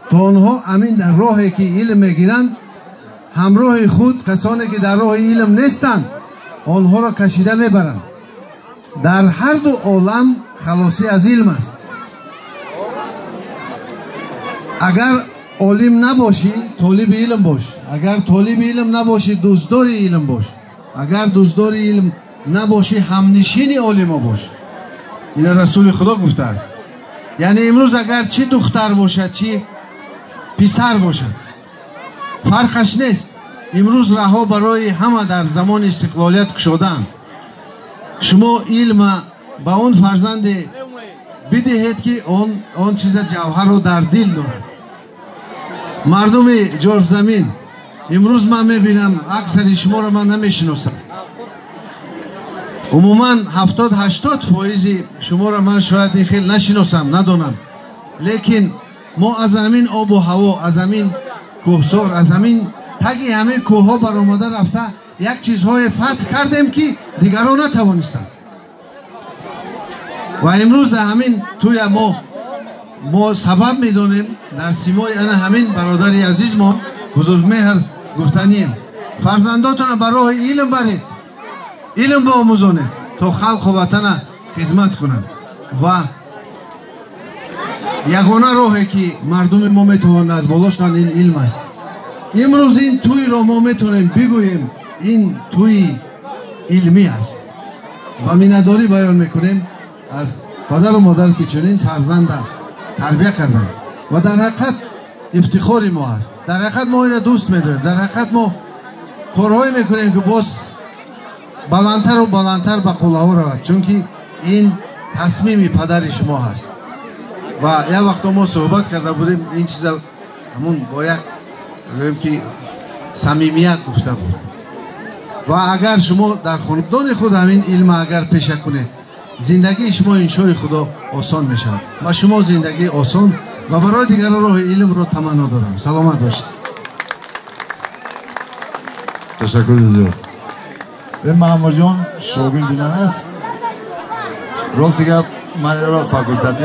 То онҳо ҳамин дар роҳе ки илм мегиранд, ҳамроҳи худ касоне ки дар роҳи илм нестанд, онҳоро кашида мебаранд. Дар ҳар ду олам халосӣ аз илм аст. Агар олим набошӣ, толиби илм бош. Агар толиби илм набошӣ, дӯстдори илм бош. Агар дӯстдори илм набошӣ, ҳамнишини олимо бош. Ина Расули Худо гуфтааст. Яъне имрӯз агар чӣ духтар бошад, чӣ писар бошад, фарқаш нест. Имрӯз раҳо барои ҳама дар замони истиқлолият кушодаанд. Шумо илма ба он фарзанде бидиҳед, ки он чиза ҷавҳарро дар дил дорад. Мардуми Ҷорзамин, имрӯз ман мебинам аксари шуморо ман намешиносам. Умуман 70-80 фоизи шуморо ман шояд ин хел нашиносам, надонам. Лекин мо аз ҳамин обу ҳаво, аз ҳамин кӯҳсор, аз ҳамин таги ҳамин кӯҳҳо баромада рафта як чизҳое фатҳ кардем, ки дигарон натавонистанд. Ва имрӯз дар ҳамин тӯя мо сабаб медонем дар симои ана ҳамин бародари азизмон Бузургмеҳр гуфтанием: фарзандотонро ба роҳи илм баред, илм биомӯзонед, то халқу ватана хизмат кунанд. Ва ягона роҳе ки мардуми мо метавонад аз боло шаванд, ин илм аст. Имрӯз ин тӯйро мо метавонем бигӯем, ин тӯи илмӣ аст. Ва миннатдорӣ баён мекунем аз падару модар, ки чунин фарзанда тарбия карданд. Ва дар ҳақиқат ифтихори мо аст. Дар ҳақиқат мо инро дӯст медорем. Дар ҳақиқат мо корҳое мекунем, ки боз баландтару баландтар ба қуллаҳо равад, чунки ин тасмими падари шумо ҳаст. Ва як вақто мо суҳбат карда будем, ин чиза ҳамун бо як гӯем ки самимият гуфта буд. Ва агар шумо дар хонадони худ ҳамин илма агар пеша кунед, зиндагии шумо иншои Худо осон мешавад. Ва шумо зиндагии осон ва барои дигарон роҳи илмро таманно дорам. Саломат бошед. Ташаккури зиёд. Ин Маҳмудҷон шогирди ман аст. Рости гап, ман инро факултатив